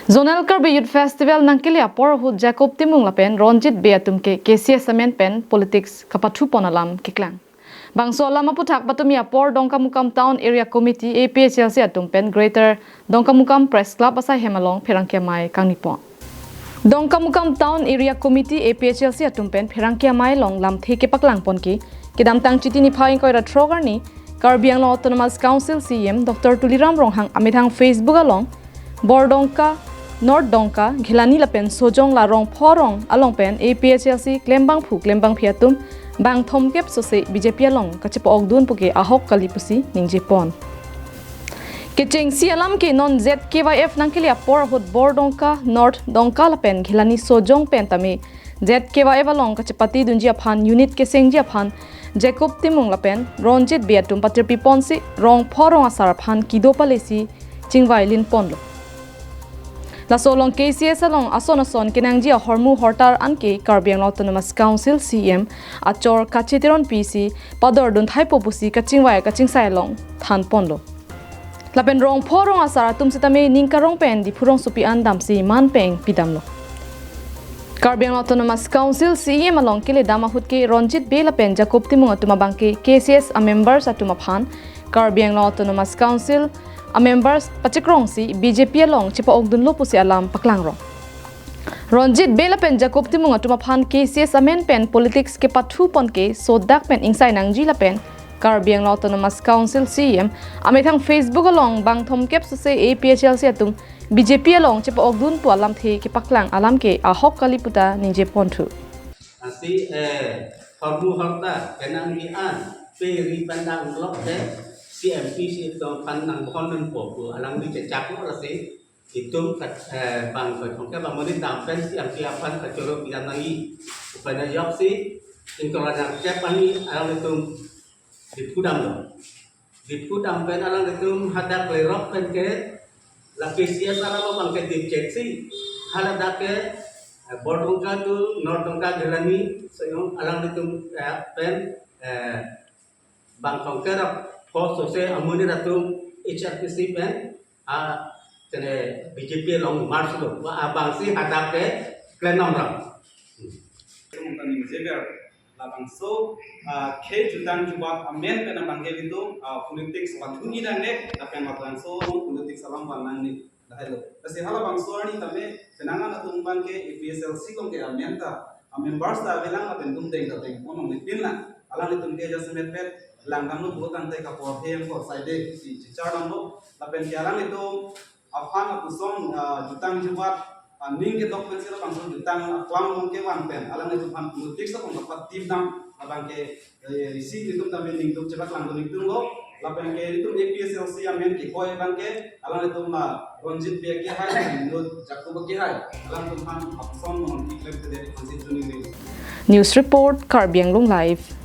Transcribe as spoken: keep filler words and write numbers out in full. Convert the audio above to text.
Zonal Karbi Youth Festival nangkele apor ahut Jacob Timung lapen Ronjit Bey atum ke K C S amen pen politics kapathupon alam keklang. Bangso alam aputhak patumi apor Dongkamukam Town Area Committee A P H L C atum pen Greater Dongkamukam Press Club asai hem along pherangke amei kangnipon. Dongkamukam Town Area Committee A P H L C atum pen pherangke amei along lamthe kepaklangpon ke, kedamtang Chiti niphai ingkoi ra throk arni Karbi Anglong Autonomous Council C E M Doctor Tuliram Ronghang amethang Facebook along Bordongka, North Dongka, Ghelani lapen Sojong la rong pho rong along pen A P H L C klembangphu klembangphi atum bang thomkep sose B J P along kachepa-okdun puke ahok kali pusi ningjepon. Kechengsi alam ke non Z K Y F nangkele apor ahut Bordongka, North Dongka lapen Ghelani Sojong pen tame Z K Y F along kachepatidunji aphan unit kesengji aphan Jacob Timung lapen Ronjit Bey atum patirpiponsi rong pho rong asar aphan kedo palesi chingvai linponlo. Laso along K C S along ason ason kenangji ahormu hortar anke Karbi Anglong Autonomous Council C E M achor kacheteron pisi padordun thaipo pusi kachingvai kachingsai along thanponlo. Lapen rong pho rong asar atum sitame ning karong pen Diphu rongsopi an damsi man peng pidamlo. Karbi Anglong Autonomous Council C E M along keledam ahut ke Ronjit Bey lapen Jacob Timung atum abang ke K C S a members atum aphan Karbi Anglong Autonomous Council a members pachikrongsi B J P along chepa-okdunlo pusi alam paklanglo. Ronjit Bey lapen Jacob Timung atum aphan K C S amen pen politics kepathupon ke sodak pen ingsai nangji lapen Karbi Anglong Autonomous Council C E M amethang Facebook along bang thomkep sose A P H L C atum B J P along chepa-okdun pu alamthe kepaklang alam ke ahok kali puta ningjeponthu. Lasi, eh, hormu hortar kenangji an pe ri pandang lok te C M P si tong pan nang hon nang po pu alangli chechaklo lasi itum kat, eh, bang koi thomkep bang monit dam pen C M P aphan kachoro pidam nangji. Upai na joksi ingkoi ra throk arni alanglitum Diphu damlo. Diphu dam pen alanglitum hadak lerok pen ke la K C S alam abang ke dipchek si haladak ke, eh, Bordongka to North Dongka Ghelani Sojong alanglitum, eh, pen, eh, bang thomkep ra pho sose amonit atum H R P C pen, ah, tene B J P along march lo. Wa abang si hadak ke klemnang ram. Labangso, ah, khei jutang jubat amen pen abang ke itum, ah, politics pathu ni nangne, lapen labangso politics along van nangne. Lahelo. Lasi halabangso arni tame, penang an atum abang ke A P H L C along ke amen ta, a members ta avelang lapen itum deng ta dengpon longle pinlang. Alanglitum ke jasemet pet, langdamlo pu tangte kaporhe yang ko saide si chichar damlo. Lapen ke alanglitum aphan apuson, ah, jutang jubat, ah, ning kedok pen si labangso jutang aklam along kevan pen alanglitum aphan politics along kapatip dam abang ke, eh, isi itum tame ning duk chepaklangdun itum lo. Lapen ke itum A P H L C amen kekoi abang ke alanglitum, ah, Ronjit Bey kehai, Jacob kehai, alanglitum aphan apuson monon keklem tede aphan si tuning ding. News report, Karbi Anglong Live.